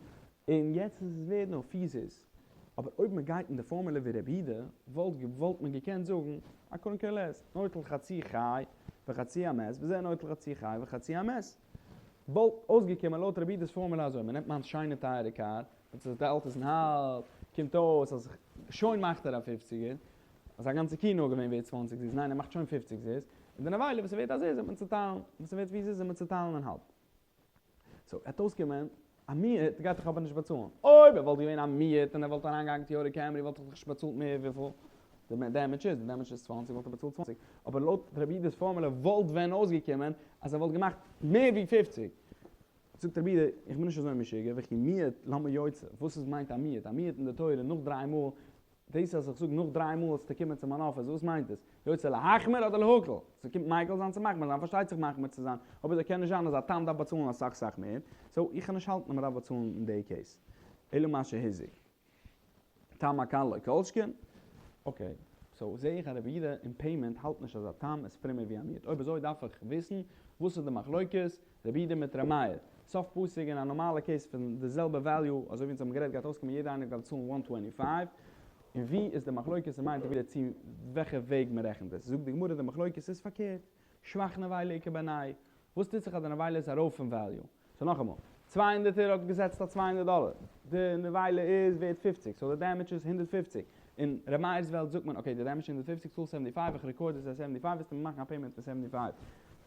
און יעצט איז עס ווערד נאר פיר זוז. אבער אויב מען גייט אין די פארמולע ווי רבי יהודה, וואלט וואלט מען געקענט זאגן, איי קאדנט קעיר לעס, נוטל חצי חי וחצי המת, וזה נוטל חצי חי וחצי המת. וואלט אויסגעקומען לויט רבי יהודה'ס פארמולע אזוי, מען נעמט מיין שיינע טייערע קאר, מען צוטיילט עס אין האלב, קומט אויס אז שוין מאכט ער א פופציגער, אז א גאנצע קי נאר געווען ווערט צוואנציג זוז, ניין ער מאכט שוין פופציג זוז, און די נבילה וואס איז ווערט א זוז וועט מען צוטיילן, וואס איז ווערט פיר זוז וועט מען צוטיילן אין האלב. סאו עט אויסקומען א מועד גייט דאך אבער נישט באצאלן. אויב ער וואלט געווען א מועד און ער וואלט אריינגעהאקט טיאטע קעמרי וואלט ער דאך נישט באצאלט מער וויפיל די דעמעדזש איז, די דעמעדזש איז צוואנציג וואלט ער באצאלט צוואנציג, אבער לויט רבי יהודה'ס פארמולע וואלט ווען אויסגעקומען אז ער וואלט געמאכט מער ווי פופציג. זאגט רבי יהודה, איך בין נישט אזוי משוגע, וכי מועד למה יוצא, וואס איז מיינט א מועד? א מועד אין די תורה נאך דריי מאל, דאס אז איך זאג נאך דריי מאל זאלסטו קומען צו מיין אפיס, וואס מיינט עס? יוצא להחמיר אדער להקל? ס'קומט מיקל זיין צו מחמיר זיין, פארשטייט זיך מחמיר צו זיין, אבער ס'קען נישט זיין אז א תם דארף באצאלן אסאך סאך מער, סאו איך קען נישט האלטן אז מ'דארף באצאלן אין די קעיס. אלא מה שהזיק. תם מכאן לא כל שכן. אקעי, סאו זעה איך אז רבי יהודה אין פעימענט האלט נישט אז א תם איז פרומער ווי א מועד. אויב אזוי דארף איך וויסן וואס איז די מחלוקת רבי יהודה מיט ר' מאיר. סוף פסוק אין א נארמאלע קעיס פון די זעלבע וועליו אזוי ווי אונז האבן גערעדט גייט אויסקומען יעדער איינער גייט צאלן וואן טווענטי פייוו. און ווי איז די מחלוקת ר' מאיר מיט רבי יהודה צו וועלכע וועג מען רעכנט עס. זאגט די גמרא די מחלוקת איז פארקערט. שבח נבילה איכא בינייהו. וואס טוט זיך אז די נבילה איז ארויף אין וועליו? סאו נאכאמאל, צוויי הונדערטער האט געזעצט א צוויי הונדערט דאלער, די נבילה איז ווערט פופציג, סאו די דעמעדזש איז הונדערט פופציג, אין ר' מאיר'ס וועלט זאגט מען אקעי די דעמעדזש איז הונדערט פופציג צאל סעווענטי פייוו איך רעקארד עס אז סעווענטי פייוו וועסטו מיר מאכן א פעימענט פון סעווענטי פייוו.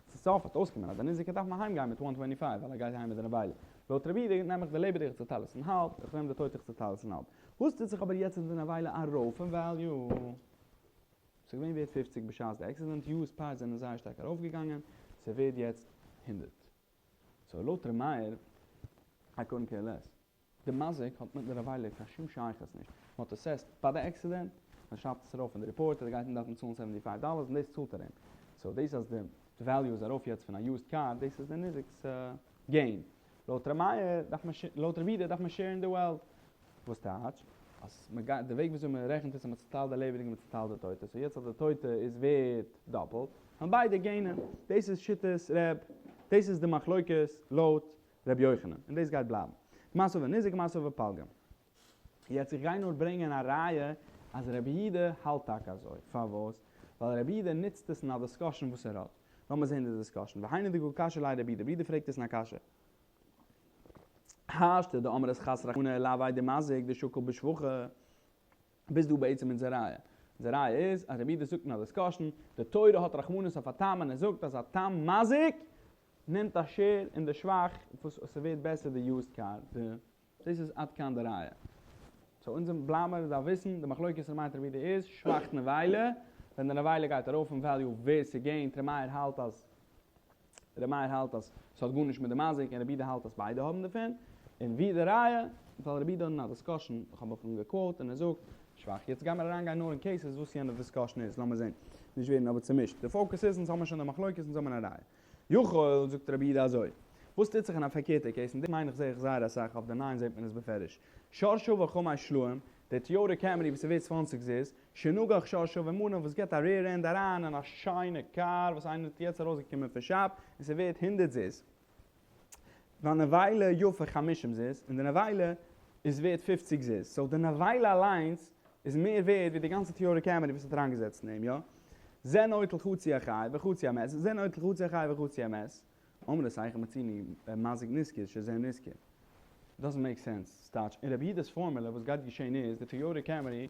צו סוף וועט אויסקומען אז די ניזק דארף אהיים גיין מיט וואן טווענטי פייוו ווייל ער גייט אהיים מיט די נבילה. לויט רבי יהודה נעם איך די לעבעדיגע איך צוטייל עס אין האלב, איך נעם די טויטע איך צוטייל עס אין האלב. וואס טוט זיך אבער יעצט איז די נבילה ארויף אין וועליו? ס'איז געווען ווערט פופציג בשעת די עקסידענט, יוזד פארטס זענען זייער שטארק ארויפגעגאנגען, ס'איז ווערט יעצט הונדערט. סאו לויט ר' מאיר, איי קאדנט קעיר לעס. די מזיק האט מיט די נבילה קיין שום שייכות נישט. מען האט עסעסט ביי די עקסידענט, מען שרייבט עס ארויף אין די ריפארט אז ער גייט אים דארפן צאלן סעווענטי פייוו דאללערס און דאס צאלט ער אים. סאו דאס אז די וועליו איז ארויף יעצט פון א יוזד קאר, דאס איז די ניזק'ס געין. לויט ר' מאיר דארף מען לויט רבי יהודה דארף מען שעירן די וועלט. וואס טייטש? אז מען גייט די וועג וויאזוי מען רעכנט איז אז מען צוטיילט די לעבעדיגע און מען צוטיילט די טויטע, סאו יעצט אז די טויטע איז ווערט דאפלט, וועלן ביידע געינען. דאס איז שיטת ר', דאס איז די מחלוקת לויט ר' יוחנן, און דאס גייט בלייבן. מר סבר ניזק ומר סבר פלגא. יעצט איך גיי נאר ברענגען א ראיה אז רבי יהודה האלט טאקע אזוי. פארוואס? ווייל רבי יהודה נוצט עס אין א דיסקאשען וואס ער האט. לאמיר זעהן די דיסקאשען. והיינו דקא קשיא ליה לרבי יהודה, רבי יהודה פרעגט עס אין א קשיא. השתא דאמרת חס רחמנא לאו דמזיק דשקיל בשבחא. ביז דא בעצם אונזער ראיה. אונזער ראיה איז אז רבי יהודה זאגט אין א דיסקאשען, די תורה האט רחמנות אויף א תם און ער זאגט אז א תם מזיק נעמט א שער אין די שבח וואס ס'ווערט בעסער די יוזד קאר, די. דאס איז עד כאן די ראיה. סאו אונז בלייבן מיר דארף וויסן, די מחלוקת ר' מאיר רבי יהודה איז, שבח נבילה, ווען די נבילה גייט ארויף אין וועליו ווער ס'געינט, ר' מאיר האלט אז ר' מאיר האלט אז ס'האט גארנישט מיט די מזיק און רבי יהודה האלט אז ביידע האבן דערפון, און ווי די ראיה, ווייל רבי יהודה האט אין א דיסקאשען, איך האב אים געקוואוט און ער זאגט, שבח, יעצט גיימיר אריינגיין נאר אין קעיסעס וואס יענע דיסקאשען איז, לאמיר זען, נישט ווערן אבער צומישט, די פאוקעס איז אונז האבן שוין די מחלוקת אונז האבן א ראיה. יכול, זאגט רבי יהודה אזוי, וואס טוט זיך אין א פארקערטע קעיס, און דאס מיין איך זעה איך זייער אסאך, אויף די ניין זעט מען עס בפירוש, שור שוה חמש סלעים, די טיאטע קעמרי וואס איז ווערט צוואנציג זוז, שנגח שור שוה מנה וואס געט א ריער ענד אריין אין א שיינע קאר וואס איינער האט יעצט ארויסגעקומען פון שאפ און ס'איז ווערט הונדערט זוז. והנבילה יפה חמישים זוז און די נבילה איז ווערט פופציג זוז. סאו די נבילה אליינס איז מער ווערט ווי די גאנצע טיאטע קעמרי וואס האט אריינגעזעצט אין אים, יא? זה נוטל חצי החי וחצי המת, זה נוטל חצי החי וחצי המת. אמרת היכן מצינו מזיק נשכר שזה נשכר. דאזענט מעיק סענס. ס'טייטש, אין רבי יהודה'ס פארמולע וואס גייט געשען איז, די טאיאטע קעמרי,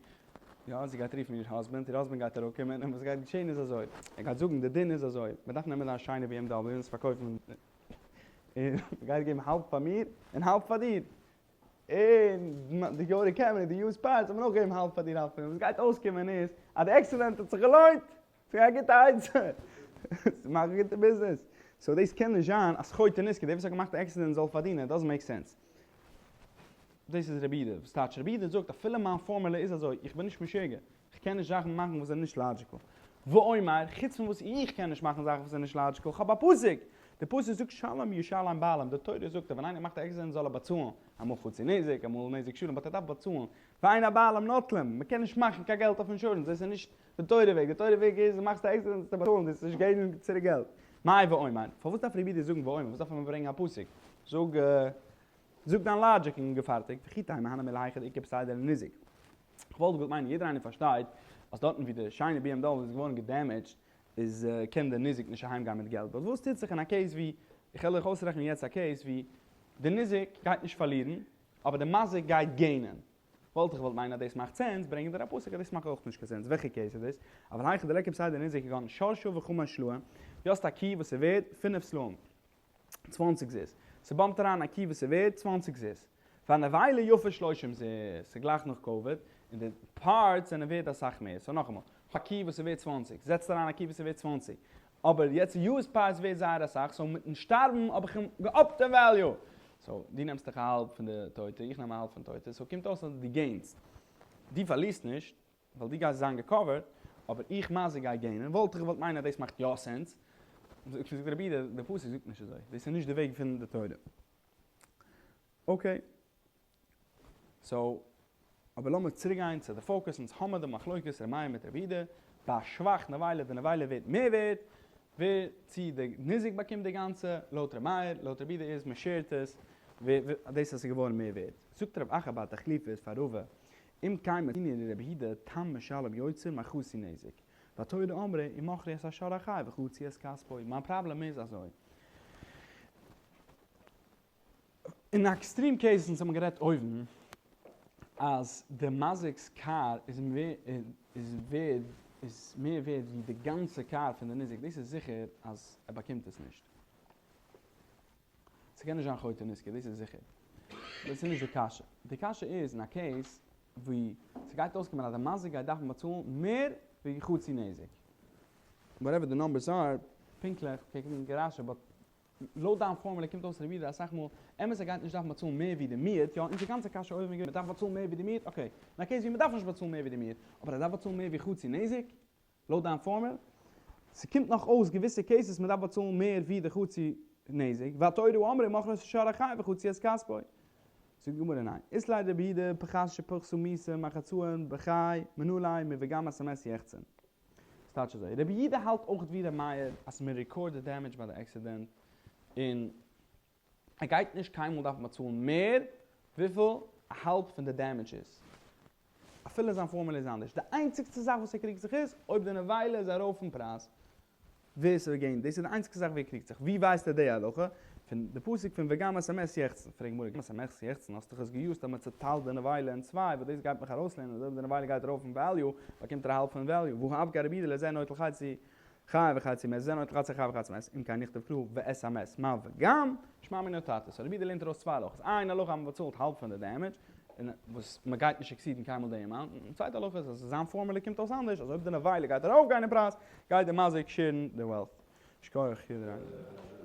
יא, זי גייט רופן איר האזבענד, איר האזבענד גייט אראפקומען, און וואס גייט געשען איז אזוי, ער גייט זאגן, די דין איז אזוי, מען דארף נעמען דיין שיינע BMW און עס פארקויפן, און מען גייט געבן האלב פאר מיר און האלב פאר דיר, און די טאיאטע קעמרי, די יוזד פארטס, זאל מען אויך געבן האלב פאר דיר האלב פאר מיר, וואס גייט אויסקומען איז, אז די עקסידענט האט זיך געלוינט! ס'איז א גוטע עצה! ס'מאכט גוטע ביזנעס! סאו דאס קען נישט זיין אז חוטא נשכר, דער וואס האט געמאכט די עקסידענט זאל פארדינען, דאזענט מעיק סענס. דאס איז רבי יהודה, וואס טייטש רבי יהודה זאגט אפילו מיין פארמולע איז אזוי, איך בין נישט משוגע, איך קען נישט זאכן מאכן וואס זענען נישט לאדזשיקל. ואומר, חוץ פון וואס איך קען נישט מאכן זאכן וואס זענען נישט לאדזשיקל, איך האב א פסוק! די פסוק זאגט שלם ישלם בעלים, די תורה זאגט אז ווען איינער מאכט א עקסידענט זאל ער באצאלן, אמאל חצי נזק, אמאל נזק שלם, באט ער דארף באצאלן, ואין הבעלים נוטלים, מ'קען נישט מאכן קיין געלט אויף אינשורענס, דאס איז נישט די תורה וועג, די תורה וועג איז, דו מאכסט א עקסידענט זאלסטו באצאלן, דאס איז נישט געבן צוריק געלט. מאי ואומר? פארוואס דארף רבי יהודה זאגן ואומר? וואס דארף ער מיר ברענגען א פסוק? זאג זאג דיין לאגיק און געפארטיגט, וכי תימא הני מילי היכא דאיכא פסידא לניזק. כ'וואלט געוואלט מיינען יעדער איינער פארשטייט אז דארטן ווי די שיינע BMW איז געווארן געדעמעדזשט איז קען די ניזק נישט אהיים גיין מיט געלט, באט וואס טוט זיך אין א קעיס ווי, איך וועל אייך אויסרעכענען יעצט א קעיס ווי די ניזק גייט נישט פארלירן אבער די מזיק גייט געינען, וואלט איך געוואלט מיינען אז דאס מאכט סענס, ברענגט דער א פסוק אז דאס מאכט אויך נישט קיין סענס, וועלכע קעיס איז דאס? אבל היכא דליכא פסידא לניזק כגון שור שוה חמש סלעים, דו האסט א קי וואס איז ווערד פינף סלעים, צוואנציג זוז, ס'באמפט אריין א קי וואס איז ווערד צוואנציג זוז, והנבילה יפה שלושים זוז, ס'איז גלייך נאך קאוויד, און די פארטס זענען ווערד אסאך מער, סאו נאכאמאל, א קי וואס איז ווערד צוואנציג, זעצט אריין א קי וואס איז ווערד צוואנציג, אבער יעצט יוזד פארטס ווערד זייער אסאך, סאו מיטן שטארבן האב איך אים געאפט אין וועליו! סאו דו נעמסט דיך א האלב פון די טויטע, איך נעם א האלב פון טויטע, סאו קומט אויס אז דו געינסט. דו פארלירסט נישט, ווייל דו גייסט זיין געקאווערט, אבער איך מזיק גיי געינען, וואלט איך געוואלט מיינען אז דאס מאכט יא סענס, זאגט רבי יהודה, די פסוק זאגט נישט אזוי, דאס איז נישט די וועג פון די תורה. אקעי. סאו, אבער לאמיר צוריק גיין צו די פאוקעס, אונז האמער די מחלוקת ר' מאיר מיט רבי יהודה, ביי שבח נבילה, די נבילה ווערט מער ווערט, ווער צו די ניזק באקומט די גאנצע, לויט ר' מאיר, לויט רבי יהודה איז מען שערט עס, דאס אז ס'איז געווארן מער ווערט. זאגט רב אחא בר תחליפא פאר רבא, אם כן מצינו לרבי יהודה תם משלם יותר מחצי נזק, והתורה אמרה ומכרו את השור החי וחצו את כספו, מיין פראבלעם איז אזוי, אין עקסטרים קעיסעס אונז האבן גערעדט אויבן אז די מזיק'ס קאר איז איז ווערד איז מער ווערד ווי די גאנצע קאר פון די ניזק דאס איז זיכער אז ער באקומט עס נישט. ס'קען נישט זיין חוטא נשכר דאס איז זיכער. דאס איז נישט די קשיא. די קשיא איז אין א קעיס ווי ס'גייט אויסקומען אז די מזיק גייט דארפן באצאלן מער ווי חצי נזק. וואטעווער די נומבערס אר, פונקטליך, קוק אין רש"י באט לויט דיין פארמולע קומט אויס רבי יהודה אסאך מאל, אמת ער גייט נישט דארפן באצאלן מער ווי די מיעוט, יא אונזער גאנצע קשיא אויבן איז געווען מ'דארף באצאלן מער ווי די מיעוט, אקעי, אין א קעיס ווי מ'דארף נישט באצאלן מער ווי די מיעוט, אבער ער דארף באצאלן מער ווי חצי נזק, לויט דיין פארמולע, ס'קומט נאך אויס געוויסע קעיסעס מ'דארף באצאלן מער ווי די חצי נזק, והתורה אמרה ומכרו את השור החי וחצו את כספו. זאגט די גמרא ניין, אית ליה לרבי יהודה פחת שפחתה מיתה מחצאין בחי מנא ליה מוגם את המת יחצון. ס'טייטש אזוי, רבי יהודה האלט אויך ווי ר' מאיר אז מען רעקארד די דעמעדזש ביי די עקסידענט און ער גייט נישט קיינמאל דארפן באצאלן מער וויפיל א האלב פון די דעמעדזש איז, אפילו זיין פארמולע איז אנדערש, די איינציגסטע זאך וואס ער קריגט זיך איז אויב די נבילה איז ארויף אין פרייז ווער ס'געינט, דאס איז די איינציגסטע זאך ווי ער קריגט זיך, ווי ווייסט ער די הלכה? פון די פסוק פון וגם את המת יחצון, פרעגט גמרא וגם את המת יחצון, האסט דאך עס געיוזט אז מען צוטיילט די נבילה אין צוויי, וואס דאס גייט מיך ארויסלערנען אז אויב די נבילה גייט ארויף אין וועליו, באקומט ער א האלב פון וועליו, והא אפגע רבי יהודה לזה נוטל חצי. חי וחצי מת, זה נוטל חצי חי וחצי מת, אם כן נכתוב קרא ואת המת, מה וגם, שמע מינה תרתי. So רבי יהודה לערנט ארויס צוויי הלכות, איין הלכה אז מען באצאלט האלב פון די damage, און וואס מען גייט נישט exceed ן קיינמאל די amount, און צווייטע הלכה איז אז זיין פארמולע קומט אויס אנדערש, אז אויב די נבילה גייט ארויפגיין אין פרייז, גייט די מזיק share ן די wealth. שכוח יעדער איינער.